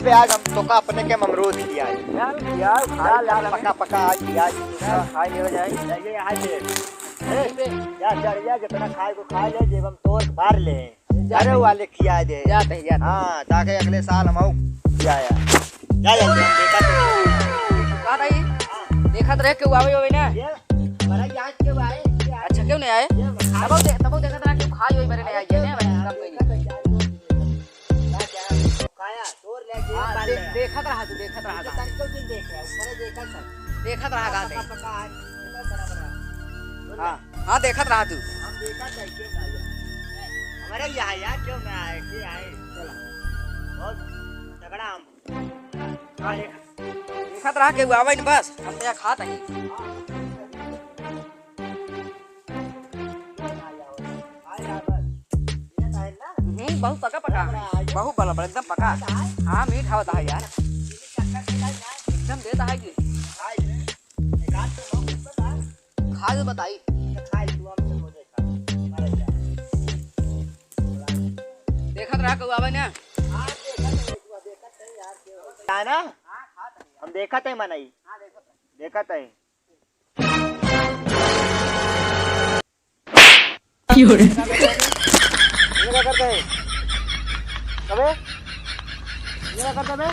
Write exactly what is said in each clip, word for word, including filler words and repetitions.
पे आज हम तोका अपने के अमरूद खियाई। चल, खियाई, खा, खा, खा, खा। पका, पका, आज खियाई। चल, खाई ले हो जाए। ये, ये, यहाँ पे। ए, जा, चढ़ जा, जितना खाए को खा ले, जेब हम तोर भर ले। जा, घरे जा। वाले खिया दे। जा, जा, जा। हाँ, ताकि अगले साल हम आऊ खियाया। जा, जा, जा, देखा तो। का भाई? हाँ। देखत रहे, केहू आवे होवे ना? ये, बड़ा याद केहू आए? अच्छा, केहू नहीं आए? ये, तबो दे-, तबो देखत रहा, केहू खाई होई, बरे नहीं आई, ये नहीं भाई, सब कोई नहीं। खाया, तोर ले, जेब हाँ, भर दे-, ले। देखत रहा तू, देखत रहा ये तू। तनिको दिन देख रहा, ऊपर देखत है। देखत रहा, का पका, दे। पका, आज, बड़ा, बड़ा। हाँ। हाँ, देखत रहा तू। हम देखत है, क्यों ना आया? हमारे यहाँ यार, क्यों ना आए, क्यों आए? चला। बहुत तगड़ा हम। हाँ, देख। देखत रहा, केहू आवे न बस, हम तो यहाँ खात ही। हम्म, बहुत पका पका है। बहुत बड़ा बड़ा, एकदम पका। हाँ, मीठ आवत है यार। एकदम देता है जी। खा के बताई। देखत रहा, केहू आवे ना। ना, ना। हम देखत है मनई। देखत है। ये का करता है? अबे, ये का करता बे?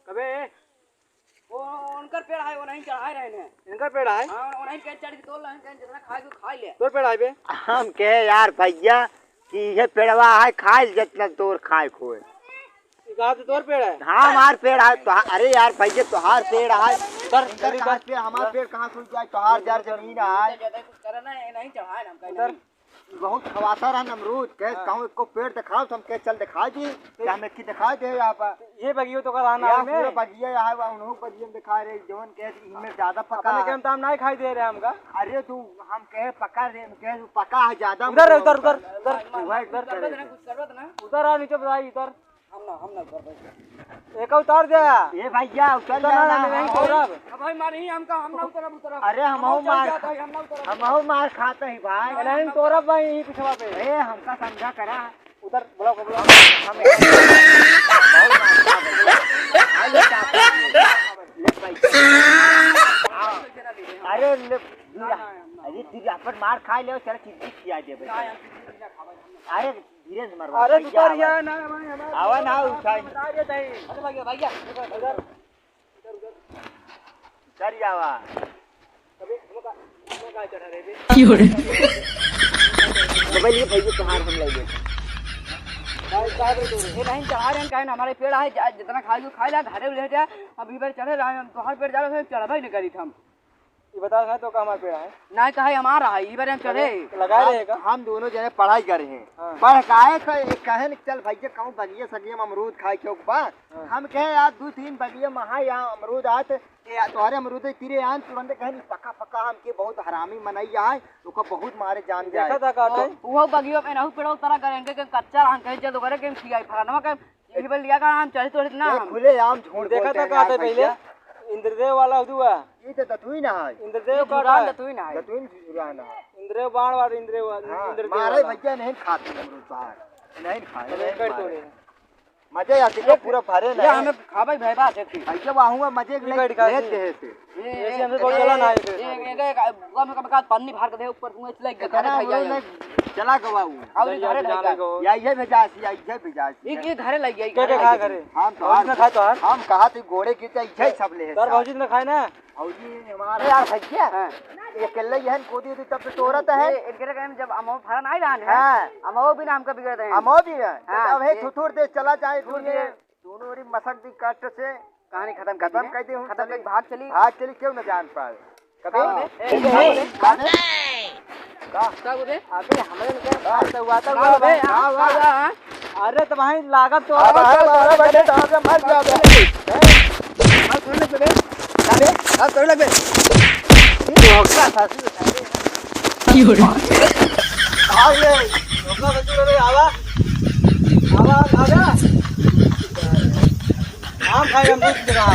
अबे, वो उनकर पेड़ है, वो नहीं चढ़ाए रहे ने। इनकर पेड़ है? हाँ, वो नहीं कहीं चढ़ के तोड़ ले, कहीं जितना खाए के खाई ले। तोर पेड़ है बे? हम कहे यार भैया कि ये पेड़वा है, खाए जितना तोर खाए खोए। ये कहाँ से तोर पेड़ है? हाँ, हमार पेड़ है। तो अरे यार भैया, तोहार पेड़ है। उधर, इनकर इधर, कहाँ इधर। पेड़, हमार पेड़ कहाँ से जाए? तोहार जार जमीन है। ज्यादा कुछ करे ना, ये नहीं चढ़ाए ना, हम कहीं उधर। नहीं। बहुत खवासा रहन अमरूद, कहे हाँ। कहूँ एको पेड़ दिखाओ, तो हम कहे चल दिखा दी, तो क्या हम एक ही दिखा दे यहाँ पर। ये बगियो तो का रहना या है पूरा में? बगिया यहाँ है, उन्हों बगिया में दिखा रहे, जवन कहे इनमें ज्यादा पका अपने है। के हम ताम नहीं खाई दे रहे हमका। अरे तू, हम कहे पका रे, हम कहे तू पका है ज्यादा, उधर, मतलब उधर, उधर, उधर, वही उधर, उधर। उधर आ नीचे बताई, उधर। हम ना, हम ना उतरब। एक उतार दे। ए भैया, उतर उतर जा ना, ना, नहीं हम तोरब। अब भाई मार ही हमका, हम ना उतरब, उतरब। अरे हम हम हूँ चल मार जात खा-, है, हम ना उतरब। हम हूँ मार खाते ही भाई। नहीं तोरब भाई, यही पिछवा पे। ए, हमका समझा करा। उतर, बुलाओ, बुलाओ। हम, हम बहुत मार खा गए। आ ले चाचा। ले भाई। अरे ले, अरे तेरी अपन मार खा ले, चल चिट्ठी खिया दे भाई। अरे धीरे से मरवा अरे भैया, तू कर आवा। यार, ना भाई, हमारे आवा ना, उठाई। बता दे तई। अरे भैया, भैया, इधर, इधर, इधर। चल आवा। अबे, हम का, हम का चढ़ा रहे बे? क्यों रे? मोबाइल ये भैया तोहार हम ले लेते। भाई, का रे तू? ये नहीं चढ़ा रहे हैं, काहे ना हमारे पेड़ आए, जा, जितना खाए, खाए ला, घरे ले जा। अब इधर चढ़े रहे, हम तोहार पेड़ जा रहे, चढ़बे नहीं करी हम। ई बताओ ना, तो का हमार पेड़ है? ना, कहे हमार है, ई बारे हम चढ़े। लगा रहे हम, का? हम दोनों जने पढ़ाई करे हैं। हाँ। पढ़ काहे क-, कहे न चल भैया कहूँ बगिया सगिया में अमरूद खाए के बा। हाँ। हम कहे यार दू तीन बगिया में है यहाँ अमरूद आत, ए, तोहरे अमरूद तीरे आन तुरंत कहे नहीं पका पका हमके बहुत हरामी मनई है, ओका बहुत मारे जान जाए। देखा था का तो? वो बगियो में नहु पेड़ो तरह करेंगे कि कच्चा रहन कहे चल ओकरे के खियाई फलानवा के यही बल लिया का हम चढ़े तोड़े ना ए, हम। खुले आम झूठ देखा बोलते था हैं का यार था पहले? भैया। इंद्रदेव वाला हुआ। ये तो दतुई ना है। इंद्रदेव ये का जुरान था? दतुई ना है। दतुई जुरान है। इंद्रदेव बाण वाला इंद्रदेव, हाँ, इंद्रदेव मारे वाला। भैया नहीं खाते हम लोग बाहर। नहीं खाए, तो नहीं नहीं कर मारे। तोड़े। मजे आते ये को पूरा भरे ये ना। हमें खाबे भाई बात है कि। ऐसे वाहुआ मजे ये नहीं बैठ खा लेते ली। हैं से। ये, ऐसे ये, हमसे बहुत ये, गला ना आए फिर। ये, ये, ये, कम से कम एक आध पन्नी भर के दे ऊपर, तू ऐसे लग गया, इतना खाने हम लोग भैया। नहीं चला गवा वो। और ये दरिया घरे किनारे लग गवा। गवा। या ये भेजा सी, या ये भेजा सी। ये, ये घरे लग गया, ये क्या घरे क्या लग खा गया। घरे? हम तो भौजी आज ने खाए तो आज? हम कहा थे गोड़े की तो ये सब ले तार भौजी ने खाए ना? भौजी हमारे यार भैया। हाँ। ये अकेले ये हन कोदी थी तब तो तोरत है। ये इनके कहे जब अमो फरन आई रहन है। हाँ। अमो भी ना हमका बिगड़ रहे हैं। अमो भी है। हाँ, तो अब है ये थुथुर दे चला जाए थुथुर दूर दे। ये। दोनों ओरी मसक दी कट से। कहानी खत्म कर खत्म दी। कर दी हूँ, खत्म चली। कर, भाग चली। भाग चली, क्यों न जान पाए? कभी? हाँ। ए, ए, ए, ए, का? का? का बोले? अबे, हमरे में क्या का? बात हुआ था, का हुआ बे? था, हाँ, हुआ। हाँ, हाँ। अरे, तो भाई, लागत तो अब आवा, हर तो बारह बजे तो आके मर जाओ बे। हैं? मर थोड़ी ना चले। अरे, अब थोड़ी लगे। ये होगा, सासू। क्यों रे? भाग ले। होगा, बच्चों, रे, आवा। आवा, आवा। आम खाए, हम दूध के रहा।